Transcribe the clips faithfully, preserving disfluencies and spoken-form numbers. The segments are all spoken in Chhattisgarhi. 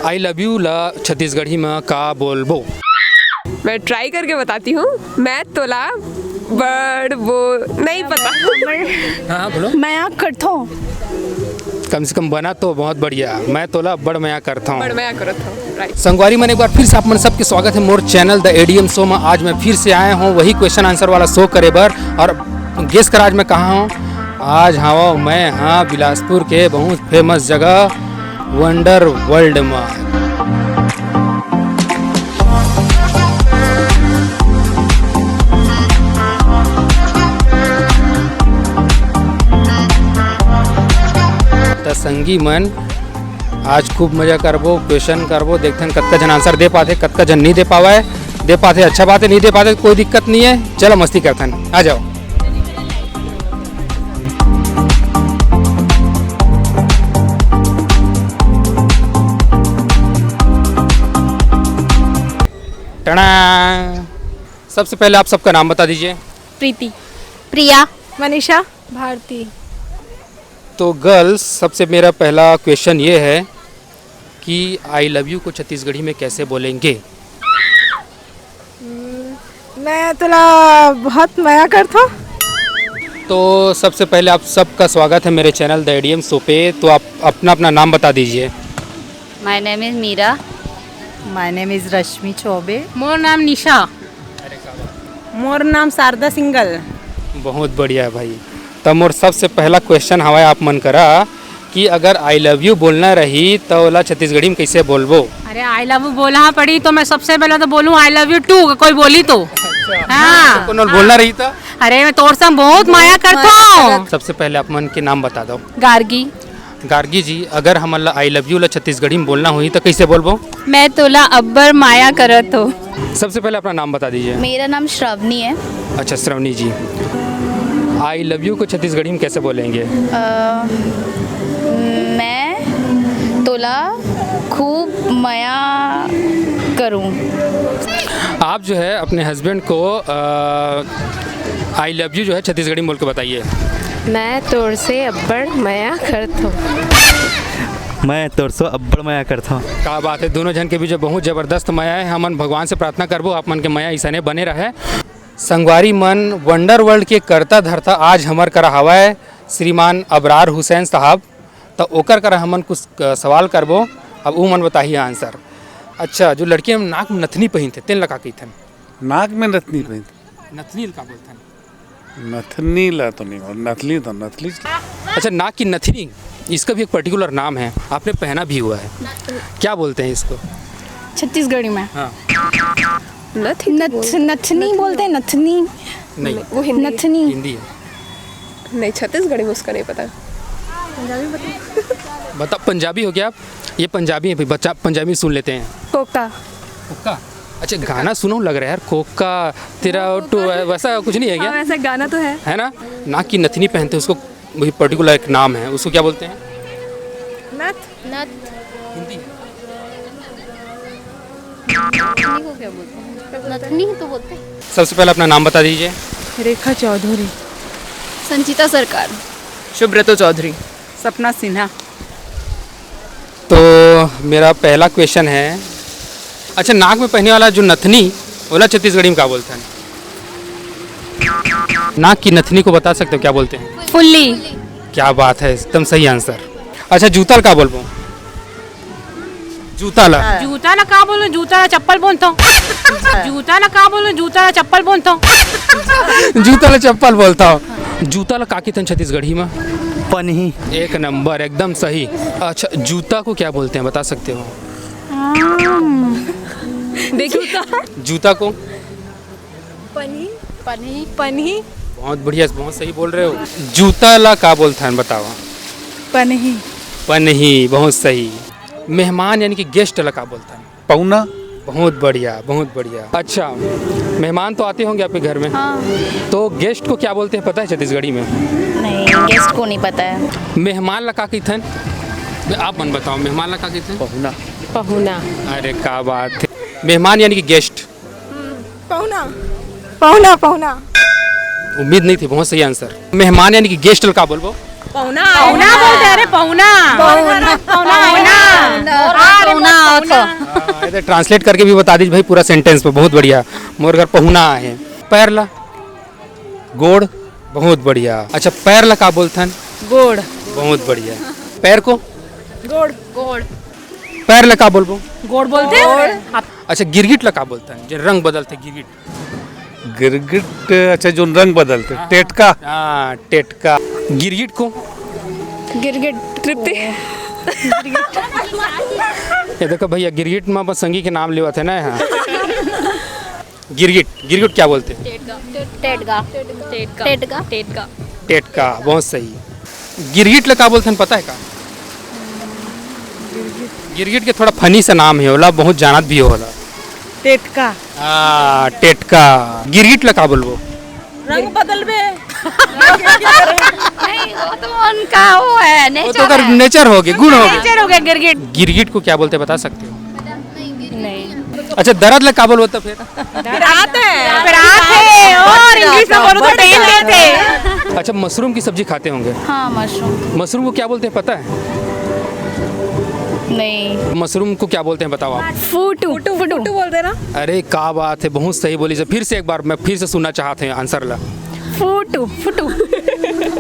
आई लव यू ला छत्तीसगढ़ी में का बोलबो? मैं ट्राई करके बताती हूँ। मैं तोला बड़ वो नहीं पता। हाँ, हाँ, बोलो। मया करथो। कम से कम बना तो बहुत बढ़िया। मैं तोला बड़ मया करथो। बड़ मया करथो, राइट। संगवारी मन, एक बार फिर से आप मन सबके स्वागत है मोर चैनल द एडीएम शो में। आज मैं फिर से आया हूँ वही क्वेश्चन आंसर वाला शो करे बर। और गेस कर आज मैं कहाँ हूँ? आज हवा मैं हाँ बिलासपुर के बहुत फेमस जगह वंडर वर्ल्ड में। त संगी मन, आज खूब मजा करबो, क्वेश्चन करबो, देखथन कतका झन आंसर दे पाथे, कतका झन नहीं दे पावे। दे पाथे अच्छा बात है, नहीं दे पाथे कोई दिक्कत नहीं है। चलो मस्ती करथन, आ जाओ। टड़ा। सबसे पहले आप सबका नाम बता दीजिए। प्रीति। प्रिया। मनीषा। भारती। तो गर्ल्स, सबसे मेरा पहला क्वेश्चन ये है कि आई लव यू को छत्तीसगढ़ी में कैसे बोलेंगे? मैं तोला बहुत मया करथो। तो सबसे पहले आप सबका स्वागत है मेरे चैनल द एडीएम शो पे। तो आप अपना अपना नाम बता दीजिए। My name is Meera। My name is Rashmi Chaube। मोर नाम निशा। मोर नाम शारदा सिंगल। बहुत बढ़िया है भाई। तो मोर सबसे पहला क्वेश्चन हवाए आप मन करा कि अगर आई लव यू बोलना रही तो ओला छत्तीसगढ़ी में कैसे बोलबो? अरे, आई लव यू बोलना पड़ी तो मैं सबसे पहले तो बोलूँ, "आई लव यू टू", कोई बोली तो। हाँ। कोनो बोलना रही तो? अरे, मैं तोर से बहुत माया करता हूँ। सबसे पहले आप मन के नाम बता दो। गार्गी। गार्गी जी, अगर हमन ला आई लव यू ला छत्तीसगढ़ी में बोलना होही तो कैसे बोलबो? मैं तोला अब्बड़ माया करत हो। सबसे पहले अपना नाम बता दीजिए। मेरा नाम श्रावणी है। अच्छा श्रावणी जी, आई लव यू को छत्तीसगढ़ी में कैसे बोलेंगे? अ, मैं तोला खूब मया करूँ। आप जो है अपने हस्बैंड को आई लव यू जो है छत्तीसगढ़ी में बोल के बताइए। मैं तोर से अब्बड़ मया करत हूँ। मैं तोर से अब्बड़ मया करत हूँ। का बात है, दोनों झन के बीच बहुत जबरदस्त मया है। हमन भगवान से प्रार्थना करबो आप मन के मया इसने बने रहे। संगवारी मन, वंडर वर्ल्ड के करता धरता आज हमर करा हवय श्रीमान अबरार हुसैन साहब। त ओकर करा हमन कुछ, अ, सवाल करबो, अब ऊ मन बताही आंसर। अच्छा, जो लड़की मन नाक में नथनी पहिनथे, तेन ला का कहिथन? नाक में नथनी पहिनथे। नथनी ला का बोलथन? नथनी ला तो नहीं बोल, नथनी तो नथनी। अच्छा, नाक की नथनी, इसका भी एक पर्टिकुलर नाम है, आपने पहना भी हुआ है, क्या बोलते हैं इसको? छत्तीसगढ़ी में। हाँ। नथ-, नथनी बोलते हैं, नथनी। नहीं। वो हिंदी है। नथनी। हिंदी है। नहीं, छत्तीसगढ़ी में उसका नहीं पता। बता, पंजाबी हो क्या आप? ये पंजाबी है भाई, बच्चा पंजाबी सुन लेते हैं। कोका। कोका? अच्छा, गाना सुनो लग रहा है यार, कोका तेरा टू है, वैसा कुछ नहीं है क्या? हाँ, वैसा गाना तो है। है ना? नाक की नथनी पहनते हैं, उसको वही पर्टिकुलर एक नाम है, उसको क्या बोलते हैं? नथ। नथ। हिंदी। नथनी को क्या बोलते हैं? नथनी ही तो बोलते हैं। सबसे पहले अपना नाम बता दीजिए। रेखा चौधरी। संचिता सरकार। शुभ्रतो चौधरी। सपना सिन्हा। तो मेरा पहला क्वेश्चन है, अच्छा, नाक में पहने वाला जो नथनी, ओला छत्तीसगढ़ी में का बोलते हैं? नाक की नथनी को बता सकते हो क्या बोलते हैं? फुल्ली। क्या बात है, एकदम सही आंसर। अच्छा, जूता ला का बोलबो? जूता ला। जूता ला का बोलूं? जूता ला चप्पल बोलता हूँ। जूता ला का बोलूं? जूता ला चप्पल बोलता हूँ। जूता ला चप्पल बोलता हूँ। जूता ला का कहिथन छत्तीसगढ़ी में? पनही। एक नंबर, एकदम सही। अच्छा, जूता को क्या बोलते हैं, बता सकते हो? देखिए। जूता को? पनही। पनही। पनही। बहुत बढ़िया, बहुत सही बोल रहे हो। जूता ला का बोलथन, बताओ? पनही। पनही, बहुत सही। मेहमान यानी कि गेस्ट ला का बोलथन? पहुना। बहुत बढ़िया, बहुत बढ़िया। अच्छा, मेहमान तो आते होंगे आपके घर में? हाँ। तो गेस्ट को क्या बोलते हैं, पता है छत्तीसगढ़ी में? नहीं, गेस्ट को नहीं पता है। मेहमान ला का कहिथन? आप मन बताओ, मेहमान ला का कहिथन? पहुना। पहुना। अरे, क्या बात है। मेहमान यानी कि गेस्ट। पहुना। पहुना, पहुना। उम्मीद नहीं थी, बहुत सही आंसर। मेहमान यानी कि गेस्ट ला का बोलबो? पहुना। पहुना बोलते हैं, अरे पहुना। पहुना। पहुना। पहुना। हाँ, ये तो translate करके भी बता दीजिए भाई पूरा sentence में। बहुत बढ़िया। मोर घर पहुना आहे। पैर ला? गोड़। बहुत बढ़िया। अच्छा, पैर ला का बोलथन? गोड़। बहुत बढ़िया। पैर को? गोड़। गोड़। पैर ला का बोलबो? गोड़ बोलते हैं। आप अच्छा, गिरगिट ला का बोलथन, जे रंग बदलथे गिरगिट? गिरगिट, अच्छा, जोन रंग बदलथे, हाँ। टेटका। हाँ, टेटका। गिरगिट को? गिरगिट। तृप्ति। ये देखो भैया, गिरगिट में बस संगी के नाम लेवत है ना यहाँ। गिरगिट, गिरगिट क्या बोलते हैं? टेटका। टेटका। टेटका। टेटका। टेटका, बहुत सही। गिरगिट ला का बोलथन, पता है का? गिरगिट के थोड़ा funny सा नाम है, ओला बहुत जानत भी होला। टेटका। हाँ, टेटका। गिरगिट ला का बोलबो? रंग बदलबे। नहीं, वो तो उनका वो है, वो तो nature ओकर है। Nature हो गए, गुण हो गए। Nature हो गया गिरगिट। गिरगिट को क्या बोलते हैं, बता सकते हो? नहीं। अच्छा, दर्द ला का बोलबो तो फिर? पिरात है। पिरात है, और English में बोलो तो pain देते हैं। अच्छा, mushroom की सब्जी खाते होंगे? हाँ, mushroom। Mushroom को क्या बोलते हैं, पता है? नहीं। Mushroom को क्या बोलते हैं, बताओ आप। फूटू। फूटू, फूटू बोलते हैं ना। अरे, क्या बात है, बहुत सही बोली। फिर से एक बार मैं फिर से सुनना चाहते हैं answer ला। फूटू, फूटू।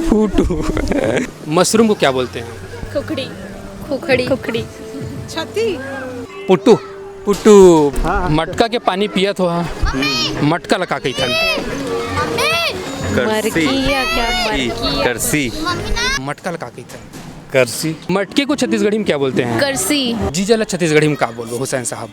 फूटू। Mushroom को क्या बोलते हैं? खुखड़ी। खुखड़ी। खुखड़ी। छती। पुट्टू। पुट्टू। हाँ, हाँ। मटका के पानी पियत हो, हाँ? मटका ला का कहिथन? करसी। मरकिया क्या? मरकिया। करसी। मटका ला का कहिथन? करसी। मटके को छत्तीसगढ़ी में क्या बोलते हैं? करसी। जीजा ला छत्तीसगढ़ी में का बोलबो, हुसैन साहब?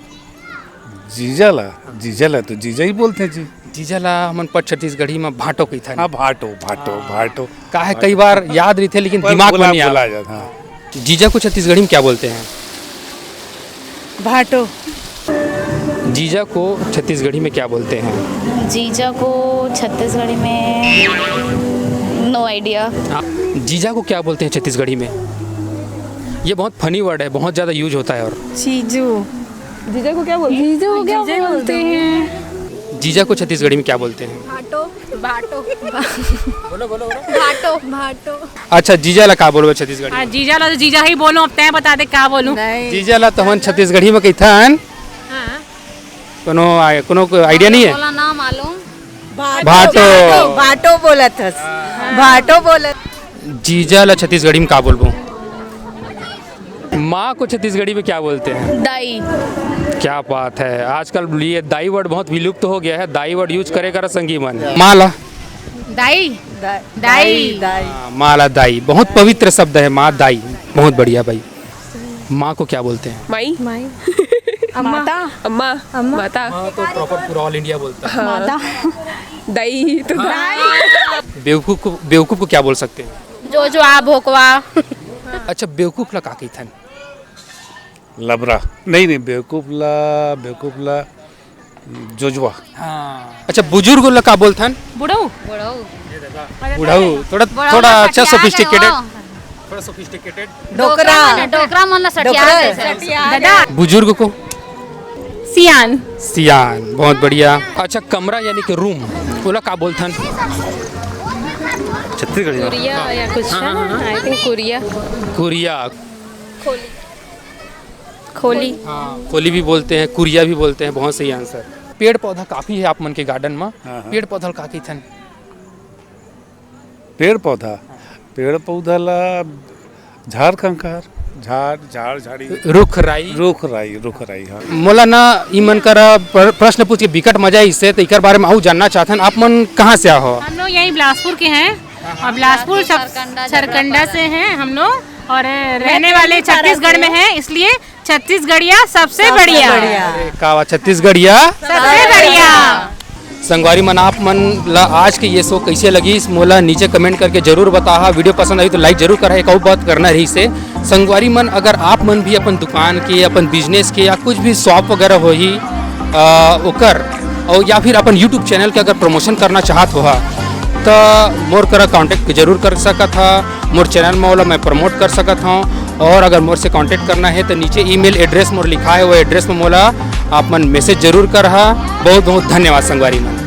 जीजा ला, जीजा ला तो जीजा ही बोलते हैं जी। जीजा ला हमन पर छत्तीसगढ़ी में भाटो कहिथन। हाँ, भाटो, भाटो, हाँ। भाटो। का है, भाटो। कई बार याद रहिथे, लेकिन पर दिमाग में भुला, नहीं भुला आवत। जाता, हाँ। जीजा को छत्तीसगढ़ी में क्या बोलते हैं? भाटो। जीजा को छत्तीसगढ़ी में क्या बोलते हैं? जीजा को छत्तीसगढ़ी में no idea। हाँ, जीजा को क्या बोलते हैं छत्तीसगढ़ी में? ये बहुत funny word है, बहुत ज़्यादा use होता है। और जीजू। जीजा को क्या बोलते हैं? जीजू को क्या बोलते हैं? जीजा को छत्तीसगढ़ी में क्या बोलते हैं? भाटो। भाटो। बोलो, बोलो, बोलो। भाटो, भाटो। अच्छा, जीजा ला का बोलबो छत्तीसगढ़ी में? हाँ, जीजा ला तो जीजा ही बोलो, अब तैं बता दे का बोलूं। नहीं। जीजा ला तो हमन छत्तीसगढ़ी में कहिथन। हाँ। कोनो आय-, कोनो को idea नहीं है? बोला ना मालूम। भाटो। भाटो। भाटो बोलत हस। हाँ। भाटो बोलत। जीजा ला छत्तीसगढ़ी में का बोलबो? माँ को छत्तीसगढ़ी में क्या बोलते हैं? दाई। क्या बात है, आजकल ये दाई word बहुत विलुप्त हो गया है, दाई word use करे करा संगी मन। माँ ला? दाई। दा-, दाई। दाई, दाई। हाँ, माँ ला दाई, बहुत पवित्र शब्द है माँ दाई, बहुत बढ़िया भाई। माँ को क्या बोलते हैं? माई। माई। अम्मा। माता। अम्मा। अम्मा। माता। माँ तो proper पूरा all India बोलता है। हाँ। माता। दाई तो दाई। बेवकूफ को, बेवकूफ को क्या बोल सकते हैं? जो जो आ भोकवा। अच्छा, बेवकूफ ला का कहिथन? लबरा। नहीं, नहीं, बेवकूफ ला, बेवकूफ ला, जोजवा। हाँ। अच्छा, बुजुर्ग ला का बोलथन? बुढ़ऊ। बुढ़ऊ। बुढ़ऊ, थोड़ा, बुढ़ऊ थोड़ा ला अच्छा सटिया sophisticated। गए वो। थोड़ा sophisticated। डोकरा। डोकरा मन ला सटिया डोकरा। गए। दादा। बुजुर्ग को? सियान। सियान, बहुत बढ़िया। अच्छा, कमरा यानी कि room, ओला का बोलथन? छत्तीसगढ़ी में। कुरिया या कुछ हाँ, हाँ, हाँ। I think कुरिया। कुरिया। खोली। खोली। हाँ, खोली भी बोलते हैं, कुरिया भी बोलते हैं, बहुत सही answer। पेड़ पौधा काफ़ी है आप मन के garden में, हाँ, हाँ। पेड़ पौधा ला का कहिथन? पेड़ पौधा, पेड़ पौधा ला झाड़ कंकर, झाड़, झाड़, झाड़ी। रुख राई। रुख राई, रुख राई, हाँ। मोला ना ई मन करा प्र-, प्रश्न पूछ के बिकट मजा आइस हे, तो इकर बारे में अउ जानना चाहथन, आप मन कहाँ से आहो? हम लोग यहीं बिलासपुर के हैं और बिलासपुर सब सरकंडा, सरकंडा से हैं हम लोग और रहने वाले छत्तीसगढ़ में हैं, इसलिए छत्तीसगढ़िया सबसे सबसे बढ़िया। बढ़िया। अरे, का बात, छत्तीसगढ़िया सबसे बढ़िया। संगवारी मन, आप मन ला आज के ये show कैसे लगिस, मोला नीचे comment करके जरूर बताहा। Video पसंद आई तो like जरूर करहा। एक अउ बात करना रहिस हे संगवारी मन, अगर आप मन भी अपन दुकान के, अपन business के या कुछ भी shop वगैरह होही, अ, ओकर, और या फिर अपन YouTube channel के अगर promotion करना चाहत होहा, त मोर करा contact जरूर कर सकत हा। मोर channel में ओला मैं promote कर सकत हौं। और अगर मोर से contact करना है तो नीचे email address मोर लिखा है, वो address में मोला आप मन message जरूर करहा। बहुत बहुत धन्यवाद संगवारी मन।